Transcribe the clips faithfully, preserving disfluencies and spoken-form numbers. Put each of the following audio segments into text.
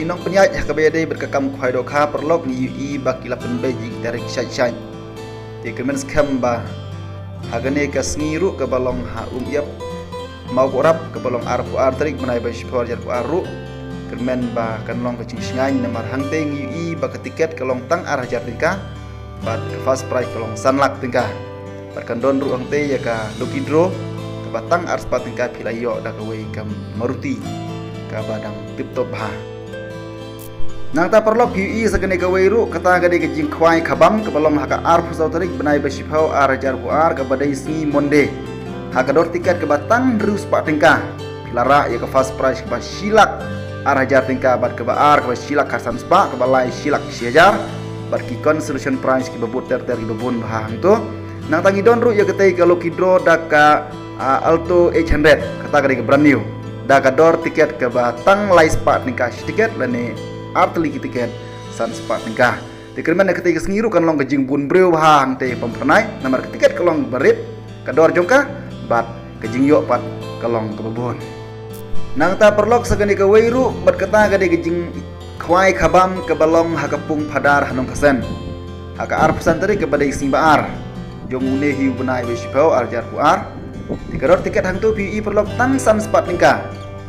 Nongpynïaid ha kaba ïadei bad ka kam khwai dohkha paralok ngi ïohi ba ki la pynbeit ïa ki tarik shait shait. Te kyrmen skhem ba ha kane ka sngi ruh kaba long ha Umïap Mawkyrwat kaba long arphew ar tarik bnai ba shiphew arhajar arphew ar ruh kyrmen ba kan long ka jingshngaiñ namar hangtei ngi ïohi ba ka tiket ka long tang ar hajar tyngka bad ka first prize ka long san lak tyngka. Bad kan don ruh hangtei ïa ka lucky draw kaba tang arspah tyngka phi la ïoh da kawei ka Maruti kaba dang tip top bha. Nangta paralok phi ïohi sa kane kawei ruh kata ka dei ka jingkhwai khabam kaba long ha ka arphew saw tarik bnai ba shiphew arhajar arphew ar kaba dei sngi Monday. Ha ka dor tiket kaba tang hynriew spah tyngka phi la rah ïa ka first prize kaba shi lak ar hajar tyngka bad kaba ar kaba shi lak khatsan spah, kaba lai shi lak shi hajar bad ki consolation prize kiba bud ter ter kiba bun bha hangto. Nangta ngi don ruh ïa katei ka lucky draw da ka ah, Alto eight hundred kata ka dei ka brand new da ka dor tiket kaba tang lai spah tyngka shi tiket lane ar tylli ki tiket san spah tyngka. Te kyrmen na katei ka sngi ruh kan long ka jingbun briew bha hangtei Pamphyrnai namar ka tiket ka long ba rit, ka dor jong ka bad ka jingïoh pat ka long kaba bun. Nangta paralok sa kane kawei ruh bad kata ka dei ka jingkhwai khabam kaba long ha ka Pung Phadar ha Nongkasen ha ka arphew san tarik kaba dei sngi ba ar jong une hi u bnai ba shiphew arhajar arphew ar. Te ka dor tiket hangto phi ïohi paralok tang san spah tyngka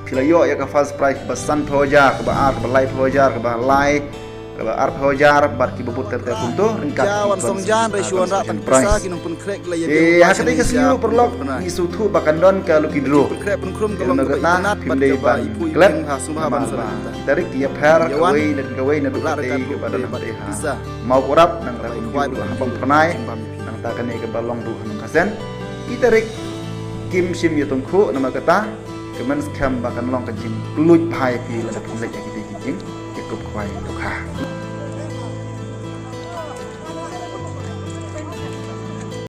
phi la ïoh ïa ka first prize kaba sanphew hajar, kaba ar, kaba laiphew hajar, kaba lai, kaba arphew hajar bad kiba bud ter ter kumto ryngkat ki consolation prize. Te ha katei ka sngi ruh paralok ngi sngewthuh ba kan don ka lucky draw. Te namar kata phim dei ban klet namar ba ki tarik ki ïapher kawei na kawei naduh katei kaba don hangtei ha Mawkyrwat nangta kumjuh ruh ha Pamphyrnai nangta kane kaba long ruh ha Nongkasen. Ki tarik kim shym ïatongkhuh namar kata kyrmen skhem ba kan long ka jingpynlut bha ïa phi lada phi leit ha kitei ki jingïakup khwai dohkha.